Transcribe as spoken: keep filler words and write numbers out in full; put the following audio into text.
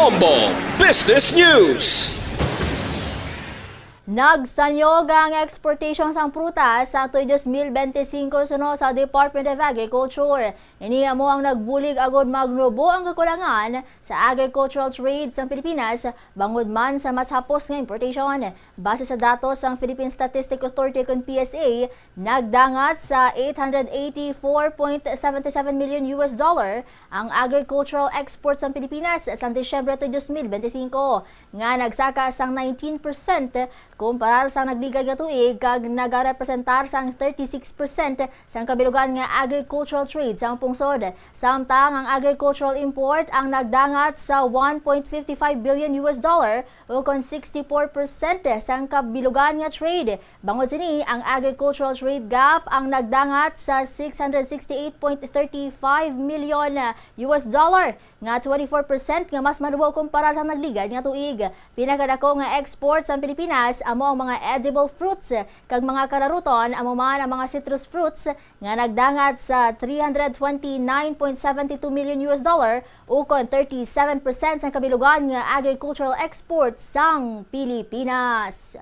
Bombo Business News. Nagsanyog ang eksportasyon sang prutas sa tuig dos mil benti singko suno sa Department of Agriculture. Ini amo ang nagbulig agud magnubo ang kakulangan sa agricultural trade sang Pilipinas bangod man sa mas hapos nga importasyon. Base sa datos sang Philippine Statistics Authority kon P S A, nagdangat sa eight hundred eighty-four point seven seven million U S dollar ang agricultural exports sang Pilipinas sang Disyembre tuig dos mil benti singko, nga nagsaka sang nineteen percent kumparar sa nagligad nga tuig kag nagarepresentar sang thirty-six percent sang kabilugan nga agricultural trade sang pungsod. Samtang ang agricultural import ang nagdangat sa one point fifty five billion U S dollar, o kon sixty-four percent sang kabilugan nga trade. Bangod sini, ang agricultural trade gap ang nagdangat sa six hundred sixty-eight point thirty-five million U S dollar, nga twenty-four percent nga mas manubo kumpara sa nagligad nga tuig. Pinakadako nga export sang Pilipinas amo ang mga edible fruits kag mga kalaruton, amo man ang mga citrus fruits, nga nagdangat sa three hundred twenty-nine point seven two million U S dollar, ukon thirty-seven percent sang kabilugan nga agricultural exports sang Pilipinas.